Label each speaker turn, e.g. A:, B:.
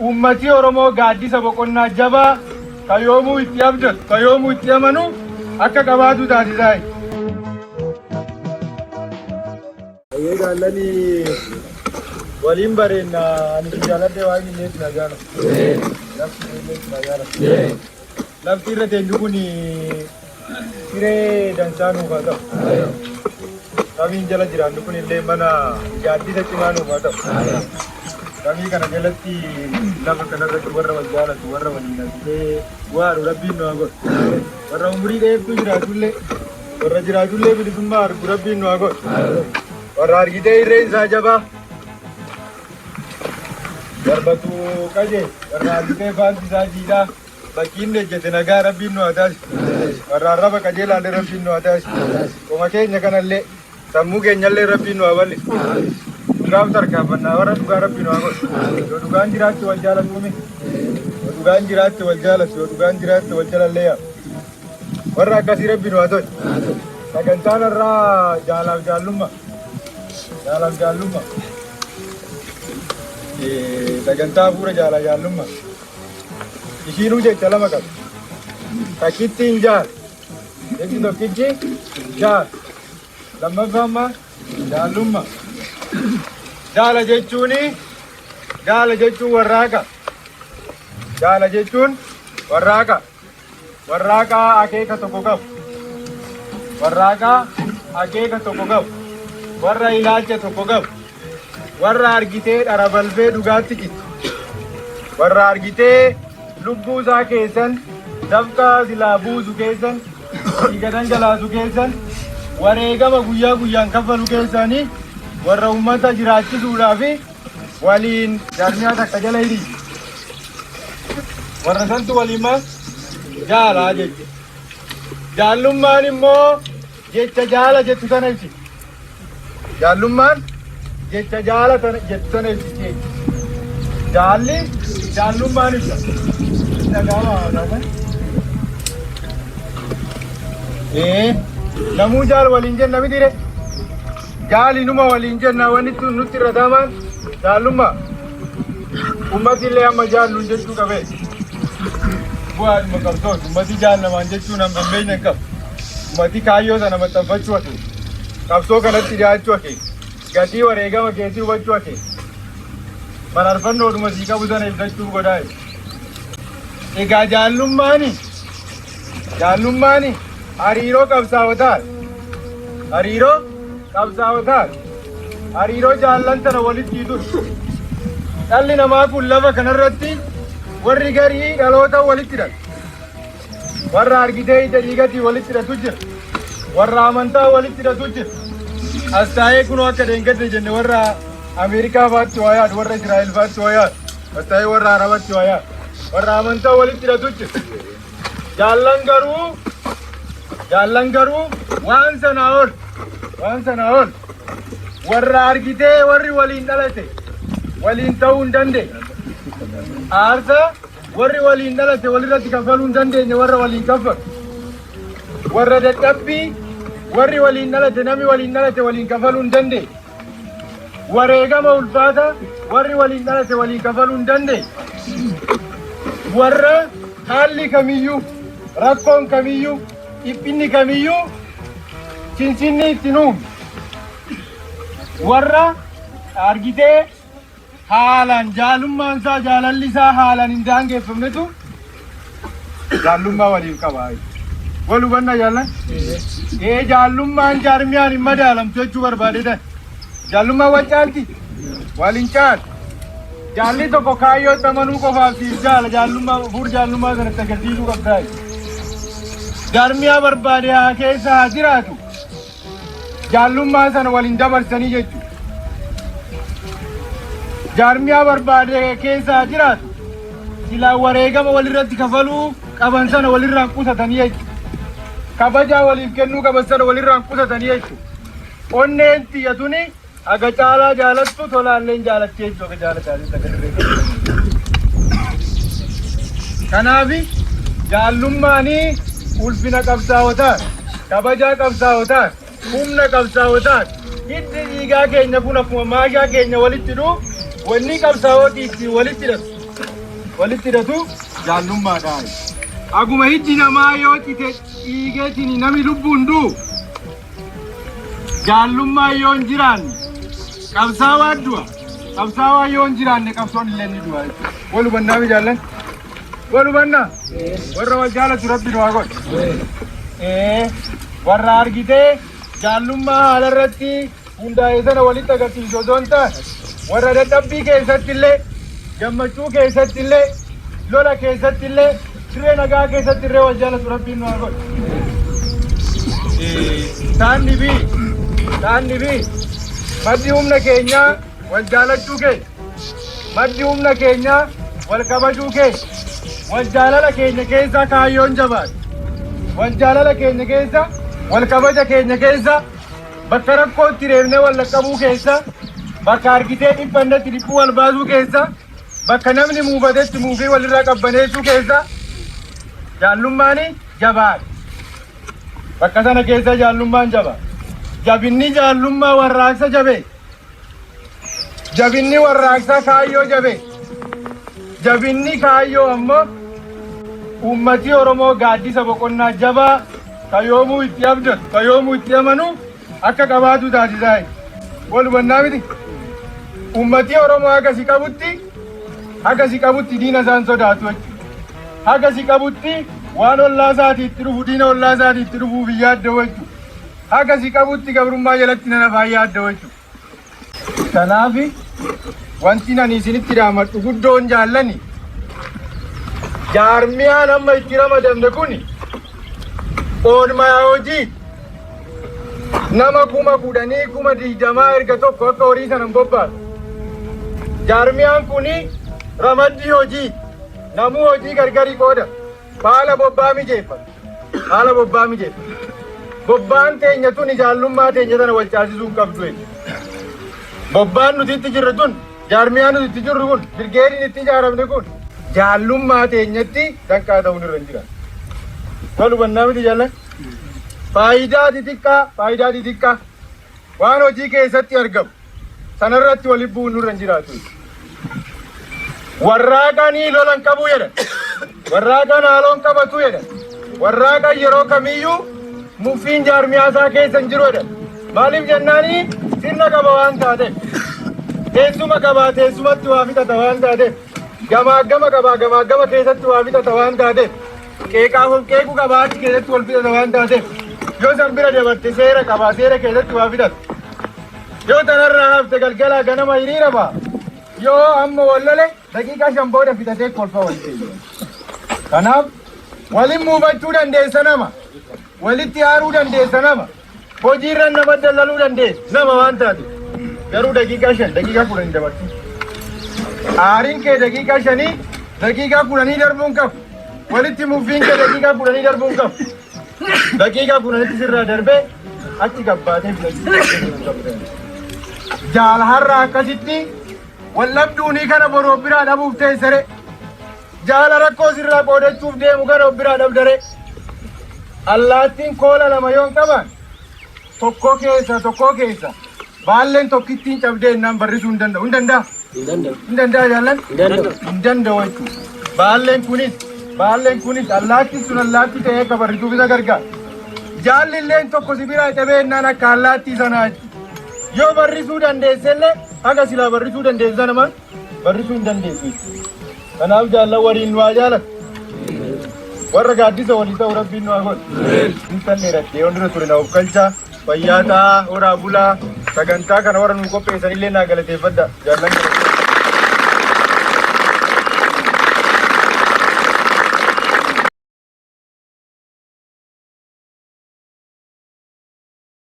A: Uummatii Oromoo gaaddisa boqonnaa jabaa ka yoomuu itti abdatu, ka yoomuu itti amanu akka qabaatu taasisaa. Ayyee jaallani waliin bareenna ani si jaaladhe waaqni illee si na jaalatu. Lafti illee si na jaalatu. Lafti irra teenyu kun siree dansaa nuuf haa ta'u. Samiin jala jiraannu kun illee mana gaaddisa cimaa nuuf haa ta'u. Samii kana jalatti lafa kanarratti warra wal jaalatu warra waliin argitee waaru rabbiin nu haa godhu. Warra umurii dheertuu jiraatullee warra jiraatullee bilisummaa argu rabbiin nu haa godhu. Warra argitee irreen isaa jabaa darbatu qajeelu warra argitee faanti isaa jiidhaa bakki inni ejjete nagaa rabbiin nu haa taasisu. Warra arraba qajeelaallee rabbiin nu haa taasisu. Qoma keenya kanallee sammuu keenyallee rabbiin nu haa bal'isu. Dhugaaf tarkaanfannaa warra dhugaa rabbiin nu haa godhu. Yoo dhugaan jiraatte wal jaalatuumi. Yoo dhugaan jiraatte wal jaalatu. Yoo dhugaan jiraatte wal jalallee yaa'u. Warra akkasii rabbiin nu haa tolchu. Sagantaan irraa jaalaaf jaallummaa. Jaalaaf jaallummaa. Sagantaa hafuura jaalaa jaallummaa. Ishiinuu jecha lama qaba. Takkittiin jaal. Jechi tokkichi jaal. Lammaffaan maal? Jaallummaa. Jaala jechuun jaala jechuun warraaqa. Jaala jechuun warraaqa. Warraaqaa akeeka tokko qabu. Warraaqaa akeeka tokko qabu. Warra ilaalcha tokko qabu. Warra argitee dhara balfee dhugaatti cichu. Warra argitee lubbuu isaa keessan dafqa silaa buusu keessan dhiiga dhangalaasu keessan wareegama guyyaa guyyaan kaffalu keessanii warra uummata jiraachisuudhaaf waliin jaarmiyaa takka jala hiriire. Warra santu waliin maal jaalaa jechuudha. Jaallummaan immoo jecha jaala jettu sana ibsiti. Jaallummaan jecha jaala tana jettu sana ibsiti jechuudha. Jaalli jaallummaan ibsa. Dhaga'ama gaafa. Ee namuu jaal waliin jenna miti ree. Jaali numa waliin jenna wanni nutti irra taamaan jaallummaa. Ummati illee amma jaal nuun jechuu qabee. Bu'aadhuma qabsooti. Ummati jaal namaan jechuun amma hammeenya hin qabu. Ummati kaayyoo sana maxxanfachuu akeeka. Qabsoo kanatti dhiyaachuu akeeka. Gatii wareegama keetii hubachuu akeeka. Mararfannoodhuma sii qabu sana ibsachuu godhaa. Egaa jaallummaani jaallummaani hariiroo qabsaawotaa hariiroo qabsaawotaa hariiroo jaallan tana walitti hidhudha. Dhalli namaa kun lafa kanarratti warri garii dhaloota walitti hidhata. Warra argitee hidda dhiigatiin walitti hidhatu jira. Warra amantaa walitti hidhatu jira. As taa'ee kunoo akka dheengadde jenne warra Ameerikaa faatti waa yaadu, warra Israa'el faatti waa yaadu, as taa'ee warra Arabatti waa yaadu. Warra amantaa walitti hidhatu jira. Jaallan garuu jaallan garuu waan sanaa ol waan sanaa ol warra argitee warri waliin dhalate waliin ta'uu hin dandeenye. Aarsaa warri waliin dhalate walirratti kaffaluu hin dandeenye warra waliin kaffalu. Warra dadhabbii warri waliin dhalate namni waliin dhalate waliin kaffaluu hin dandeenye. Wareegama ulfaata warri waliin dhalate waliin kafaluu hin dandeenye. Warra haalli kamiyyuu, rakkoon kamiyyuu, dhiphinni kamiyyuu chincinni itti nuumne. Warra argitee haalaan jaalummaan isaa jaalalli isaa haalaan hin daangeffamnetu jaallummaa waliif qaba. Wal hubanna jaallan? Ee jaallummaan jaarmiyaan hin madaalamtu jechuu barbaadetan. Jaallummaan wal caalti? Wal hin caalu. Jaalli tokko kaayyootti amanuu qofaaf siif jaala jaallummaa fuur jaallummaa sanatti agarsiisuu qabdaa. Jaarmiyaa barbaade haa keessa haa jiraatu. Jaallummaa sana waliin dabarsanii jechuudha. Jaarmiyaa barbaade keessa haa jiraatu. Silaa wareegama walirratti kafaluu qaban sana walirraan qusatanii jechuudha. Kabajaa waliif kennuu qaban sana walirraan qusatanii jechuudha. Onneen tiyya tuni haga caalaa jaalattu tolaalleen jaalatti jechuudha. Haga jaala caalii takka dirree Kanaaf jaallummaanii ulfina qabsaawotaan, kabajaa qabsaawotaan, humna qabsaawotaan, hiddi dhiigaa keenya kun akkuma maashaa keenya walitti hidhu wanni qabsaawotii ittiin walitti hidhatu. Walitti hidhatu jaallummaadha. Aguma hiddi namaa yoo cite dhiigeetiin nami lubbuun du'u, jaallummaa yoo hin jiraanne qabsaawaa du'a. Qabsaawaa yoo hin jiraanne qabsoon illee ni du'a jechuudha. Wal hubannaa mi jaallan? Wal hubannaa? Warra wal jaalatu Rabbi nu haa godhu. Warra argitee jaallummaa haala irratti hundaa'e sana walitti agarsiisu osoo hin taane, warra dadhabbii keessatti illee, gammachuu keessatti illee, lola keessatti illee, siree nagaa keessatti illee wal jaalatu Rabbiin nu haa godhu. Taanni fi taanni fi maddi humna keenyaa wal jaalachuu keenya, maddi humna keenyaa wal kabajuu keenya, wal jaalala keenya keessa kaayyoon jabaadha. Wal jaalala keenya keessa, wal kabaja keenya keessa, bakka rakkootti reebnee wal dhaqqabuu keessa, bakka argitee dhiphannetti dhiphuu wal baasuu keessa, bakka namni muufatetti muufii walirraa qabbaneessuu keessa jaallummaan jabaadha. Bakka sana keessa jaallummaan jaba. Jabinni jaallummaa warraaqsa jabe. Jabinni warraaqsaa kaayyoo jabe. Jabinni kaayyoo ammoo uummatii Oromoo gaaddisa boqonnaa jabaa ka yoomuu itti abdatu, ka yoomuu itti amanu akka qabaatu taasisaa. Wal hubannaa miti? Uummatii Oromoo haga si qabutti, haga si qabutti diina isaan sodaatu jechuudha. Haga si qabutti waan ollaa isaatii itti dhufu, diina ollaa isaatii itti dhufuuf hin yaadda'u jechuudha. Haga si qabutti gabrummaa jalatti nan hafaa hin yaadda'u jechuudha. Kanaaf wanti ani isinitti dhaamadhu guddoon jaallani, jaarmiyaan amma itti ramadamne kun oolmaa hojii nama 10,000, 20,000 erga tokko akka horii sana hin bobbaasu. Jaarmiyaan kun ramaddii hojii, namuu hojii gargarii qooda, haala bobbaa mijeeffata. Haala bobbaa mijeeffata. Bobbaan teenya tun jaallummaa teenya tana wal caalchisuu hin qabdu jechuudha. Bobbaan nuti itti jirru tun, jaarmiyaan nuti itti jirru kun, birgeediin itti ijaaramne kun jaallummaa teenyatti danqaa ta'uun irra hin jiran. Wal hubannaa miti jaallan? Faayidaa xixiqqaa, faayidaa xixiqqaa waan hojii keessatti argamu sanarratti walitti bu'uun nurra hin jiraatu. Warraaqanii lolan qabu jedhan. Warraaqan haaloon qabatu jedhan. Warraaqan yeroo kamiyyuu muffiin jaarmiyaa isaa keessa hin jiru jedhan. Maaliif jennaani, sirna qaba waan taateef. Teessuma qabaa, teessumatti waa fixata waan taateef. Gamaaggama qabaa, gamaaggama keessatti waa fixata waan taateef. Qeeqaaf of qeequu qabaa, achi keessatti wal fixata waan taateef. Yoo san bira dabarte seera qabaa, seera keessatti waa fixata. Yoo tanarraa hafte galgalaa ganama hiriira ba'a. Yoo amma wal lole daqiiqaa 5 booda fixatee kolfa wal deebi'a. Kanaaf waliin muufachuu dandeessa nama. Walitti aaruu dandeessa nama. Hojiirra nama dallaluu dandeessa nama waan taate. Garuu daqiiqaa 5, daqiiqaa 10 dabarsi. Aariin kee daqiiqaa 5, daqiiqaa 10 darbuun qabu. Walitti muffiin kee daqiiqaa 10 darbuun qabu. Daqiiqaa 10tti sirraa darbee achi gabbaatee filachuu. Jaal har'a akkasitti wallabduunii kana boru of biraa dhabuuf teessere. Jaala rakkoo sirraa qoodachuuf deemu kana of biraa dhabdare. Allaattiin koola lama yoon qaban tokko keessa, tokko keessa baalleen tokkittiin cabdee innaan barrisuu hin danda'u. Hin danda'a?
B: Hin danda'u.
A: Hin danda'a jaallan?
B: Hin danda'u.
A: Hin danda'u jechuudha. Baalleen kunis allaattiin sun allaattii ta'ee akka barrisuuf isa gargaara. Jaalli illeen tokko si biraa cabee innaan akka allaattii sanaa jechuudha. Yoo barrisuu dandeesse illee haga silaa barrisuu dandeesse sana maal barrisuu hin dandeessu jechuudha. Kanaaf jaallan, waliin nu haa jaalatu. Warra gaaddisa walii ta'u Rabbiin nu haa godhu. Intan dheeradhee yoon dura ture na of galchaa. Fayyaa ta'aa, horaa bulaa. Sagantaa kana warra nu qopheessan illee naa galateeffadha. Jaallan kana.